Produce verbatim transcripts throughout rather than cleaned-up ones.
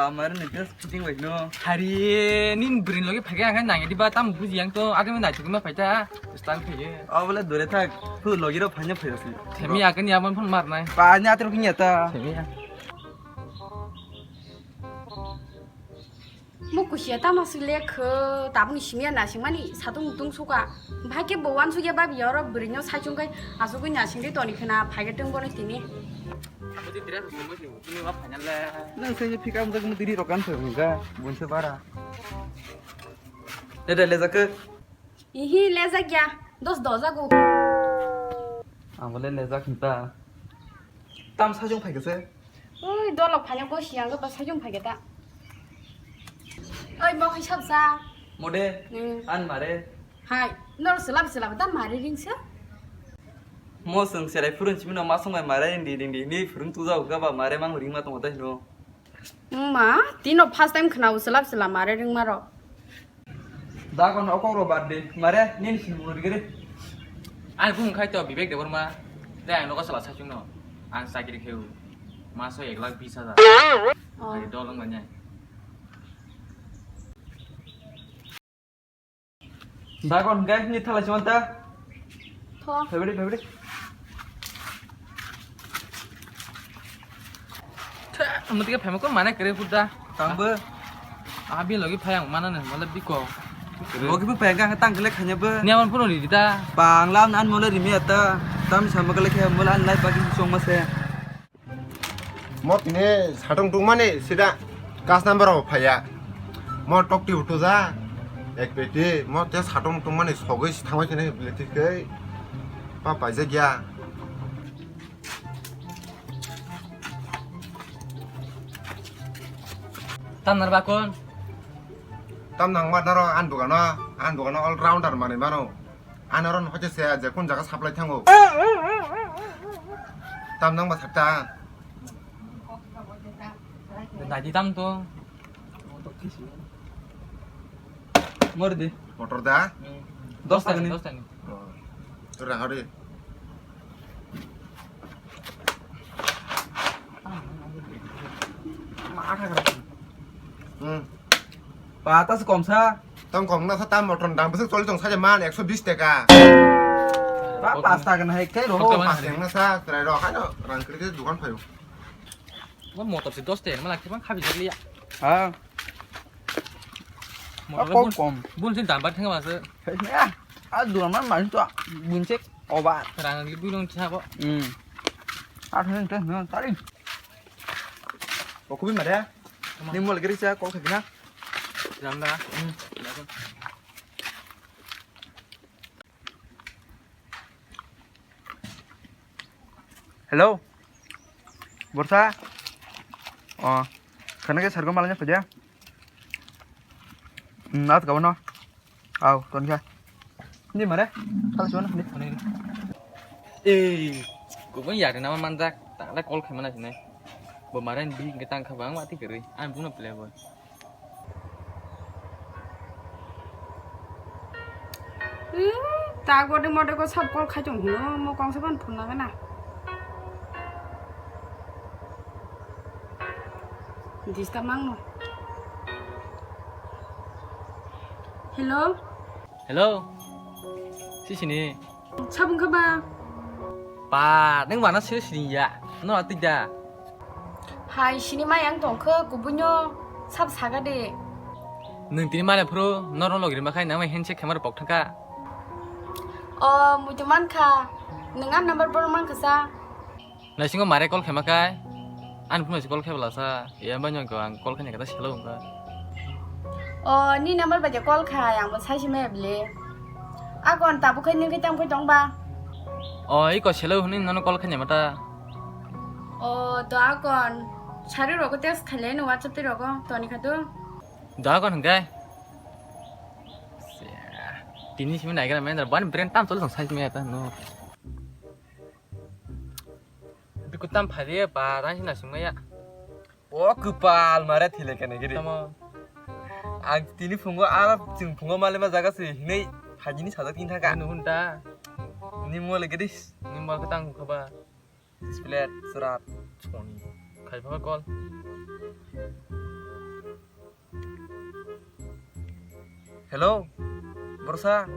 Amar ni dress fitting bai no. Hari nin brin logi phage ang nang di ba tam buji ang to age nai tu ma phaita style phage. O bole dore thak. Tu logi ro phanya phaya si. Themi akan ya man phun mar nai. Pa nya tro kinya ta. Themi ya. Mo kusia tama si lekho, tabuk ni simi ya nasing mani satung tung suka. Bhai ke bo wan sugya babi oro bwrwi no saichung kai asugwi nasing ri toni khna phai ke tong bono tini. Abo di dress mo si, mo phaina le. Nang se phika mo mo diri rokan se ga, bun se bara. Dede le jak. Ihi, lejak ya. Dos dojago. Ang bole lejak hinta. Tam sajung phai khe se? Oi, dolok phai ko siang ba sajung phai ta. Oi, bo khai sabsa. Mode? Hmm. An mare. Hai, nor selap selap ta mare ring se. Mo sung serai phurun chimino ma sung bai mare ring di ring di. Ni phurun tu jao ga ba mare mang ring ma tong ta hino. Ma, tino first time khna selap selap mare ring maro. Da kon okok ro bad de. Mare, nini sin bumung rigere. Ani bumung khai to Vivek Debbarma. De ang nogo sala sachung no. Ang chakri kheu. Maso ek lakh bis hajar. Oh. Ani dol wng manya. Da kon hingke ni thala chimanta. Tho. Febri, febri. Tha, amo tike phema ko mana kere putda. Tangbo. Abi logi phayang mana ne, mala biko. Logi bo phayang ka tang kele khanya bo. Ni aman puno ni da. Bangla an mole rimi ata. Tam sama kele khe mole an lai bagi song mase. Mo tini satung tungmani sida kas number o phaiya. Mo tokti utuja ek peti mo te satung tungmani sogwi thangwi sini bwleti khe pa paijak ya. Tamnar bakon. Tam nang ma daro an dugano, an dugano all rounder mani mano. Ano ron hoite se je kun jaga supply thango. Tam nang ba sakta. Dadi tam to. Mor di. Motor da? Hmm. Dos taka ni. Dos taka ni. Oh. Ora hari. Hmm. Pata se komsa. Tam kom na sa tam motor dam bwswk choli tong sa je man ekso bis taka. Ba pas taka na hai kai ro. Pas yang na sa trai ro hai no rang kri kri dukan phayo. Mo motor se dos taka ma lakhe bang khabi jak liya. Ha. Motor kom kom. Bun sin dam ba thang ma se. Ya. A dukan man man to bun se oba. Rang li bun sa bo. Hmm. A thang thang tari. Okubin mare. Ni mol gari sa call khakina. Jamda. Hmm. Hello. Borsa. Oh. Khana ke sargo malanya phadia. Hmm, nat gabo no. Au, ton kha. Ni mare? Sal suan ni. Ani. Eh, kubun ya na manjak. Takle call khaimana sini. Bo mare bi ke tang kha bang mati kiri. An buno play boy. Hmm, tak bodi mode ko sab call khai tong hino. Mo kong se ban phone na na. Disturb mang no. Hello? Hello? Si sini? Sabung kha ba? Pa, nang mana sini sini ya? No ati da. Hai, sini mai ang tong khe, kubunyo sab saga de. Nung tini mare phuru, noro logri makhai nang mai handshake khamar pok thangka. O, muitu man kha. Nung an number bor man kha sa. Naisingo mare call khaima kai, ani phone se call khaibala sa, iya banyong ko ang call khaina kata selo wngkha. O, ni number bai de call khai, ang bo sai se maya bile. Akon tabuk khai nung khai tam khai tong ba? O, iko selo hwnwi nono call khaina mata. O, to akon sari rogo text khaile no WhatsApp te rogo, toni kha to. Do akon hwnkhe. Tini simi naigra mendra, bani brand tam choli tong sai maya ta no. Bikut tam phari ba, rang hina sungmaya. O kwpal mare thile kene giri. Tamo. Ang tini phungo a chwng phungo male ma jaga se hinai phajini sajak tin thaka. Anu hunta. Ni mole giri. Ni mol ketang khoba. Split surat soni. Khai phaba gol. Hello, Borsa.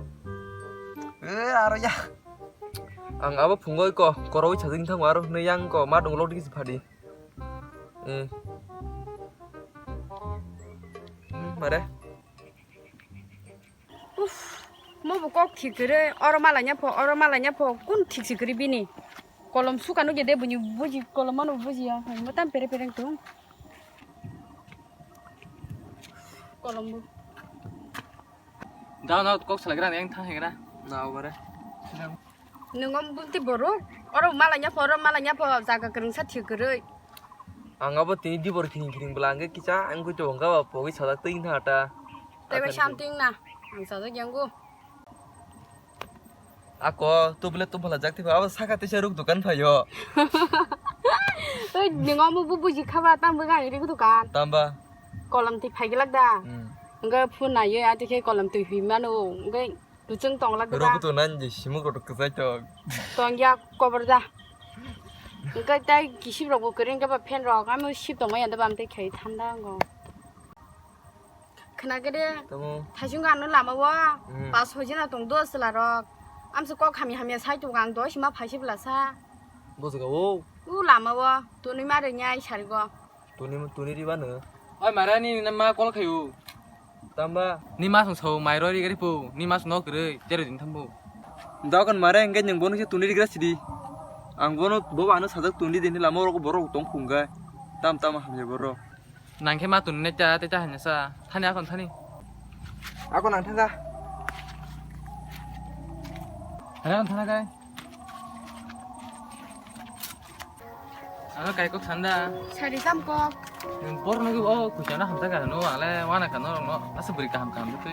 Eh, aro ya. Ang abo phungo ko, koroi sajing thango aro hwnwi yang ko, ma dong lok digi phadi. Eh. Hmm, mare. Uff, mo bo kok thik kwrwi, oro malanya pho, oro malanya pho, kun thik si kwrwi bini. Kolom sukano gede bini buji, kolom mano buji ya, mo tam pere pere tung. Kolom bu. Down out kok salagra neng thang hegra. Na obare. Nungo bumti borok, oro malanya pho, oro malanya pho, jaga kwrwngsa thik kwrwi. Ang abo tini dibor khiring khiring bwla hwnkhe kisa ang koi chubang kha ba pogwi sajak twi wngkha ta. Tei bai something na, ang sajak yango. Ako, tu bwle tu bwla jak twi abo saka tisa ruk dukan phaio. Tei nungo amo bu buji khaba tam bwga ri dukan. Tamba. Kolom twi phai glak da. Hmm. Hwnkhe phone naiwi ati khe kolom twi hwi mano. Hwnkhe Kuchung tong lak Rok da. Kutu nan je simuk rok kwchai tong. Tong ya kobor da. Engkai tai kisip rok bo kering ke ba fan rok amo sip tong maya da bam te khai thanda ngo. Khna gede. Tamo. Thajung ano lama wo. Hmm. Pas hojina tong do sela rok. Am se kok hamya hamya sai tu gang do sima phai sip la sa. Bo jaga wo. U lama wo. Tuni ma re nyai sari go. Tuni, tuni riba no. Oi, mara ni na ma call khayu. Tamba. Ni ma song sao mai rori gari po. Ni ma song no kere, tere din thambo. Dakan mara engke nyeng bono se tuni rigra sidi. Ang bono bo ano sajak tuni din lama rok borok tong khungga. Tam tam hamya borok. Nang khe ma tuni ne cha, te cha hanya sa. Thani akon thani. Akon ang thanga. Hanya thana kai. Ano kai kok sanda. Sari tam kok. Bor no o kuchana hamta ka no ale wana ka no no asa buri kaham kaham tu.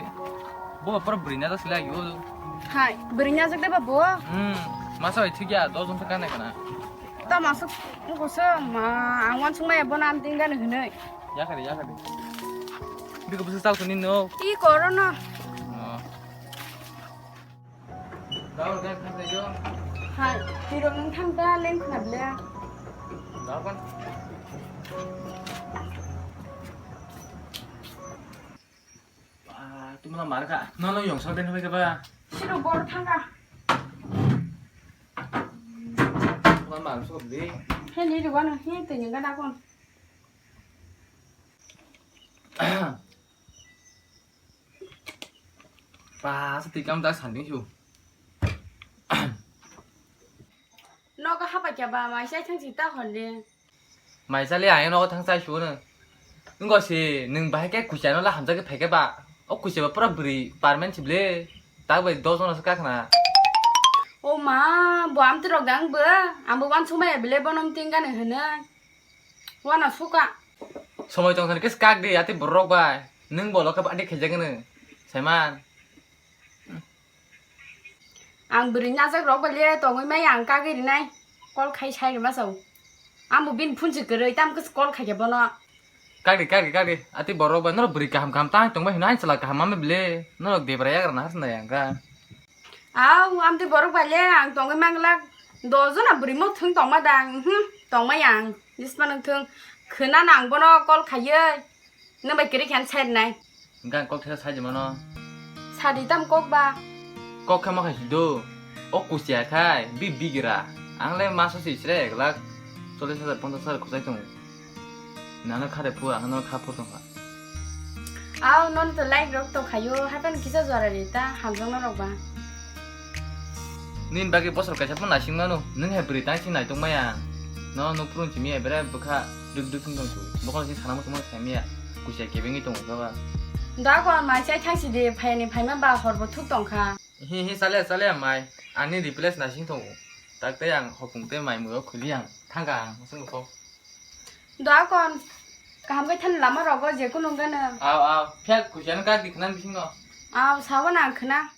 Bo por buri na sila yo. Hai, buri na jak de ba bo. Hmm, masa oi thik ya do jong ka na kana. Ta masuk ko se ma ang wan sung mai bo nan ting gan hne. Ya kare ya kare. Biko busu tau ni no. I koro no. Oh. Hai, tirok nung thang ta leng khna ble. Tumla marka, no no yong sa den hoi ka ba. Siro bor thang ka. Tumla mar so de. He ni ro no he te ni ga da kon. Ba, sa tikam ta sanding su. Nogo hapa kya ba, mai sai thang si ta hon de. Mai sale ayo nogo thang sai su no. Ngo si, nung bahai ke kucha no la hamja ke phai ke ba. O kucha ba pura bri, parmen si ble. Tak bai dos no sa kak na. O ma, bo am tu rok dang bo. Am bo wan sumai ble bonom tingga ne hene. Wana suka. Somoi tong thani kis kak di ati borok bai. Nung bolo khe adi khejak nung. Saiman. Ang bwrwi najak rok bai le tongwi mai ang kagwi rinai. Call khai sai rwma chao. Ang bo bini phone se kwrwi tam kis call khai khe bono. Kak di kak di kak di. Ati borok bai norok bwrwi kaham kaham tang tong bai hino ang chwla kaham ma ble. Norok debra yagra na hasna yang ka. Au, amtwi borok bai le ang tongwi manglak. Dojon a bwrwi mo thwng tongma dang, hm, tongma yang. Nisma nung thwng khwna nang bono call khaiwi. Nang bai kwrwi khe sai nai. Hwnkhe ang kok thesa sai di mano. Sadi tam kok ba. Kok khe ma khai si do. O kusia khai, bi bigra. Ang le maso si sre ek lakh chollish hajar, ponchash hajar khwchai tongo. Nano kha de phu, ang no kha phur tongkha. Au, non to like rok to khayo, hapan kisa jora ri ta, hamjong no rok ba. Nin bagwi bosor kaisa phano naising mano, nung hai bwrwi tang si naitok maya. No, no phurung simi hai bere bwkha duk duk wng tong su. Bokol si sana muchung mano sai maya. Kusia kebengwi tongo kha ba. Da ko mai sai thang si de, phai ni phai ma ba hor bo thuk tong kha. Hi hi, chale chale mai. Ani replace naising tongo. Tak tei ang hopung tei mai muro khuli ang. Thangka ang, sung ko. Doa kon, kaham kai than lama rogo je kunu gana. Aw, aw, phiya kuchano kak di khna bisingo. Aw, sawa na khna.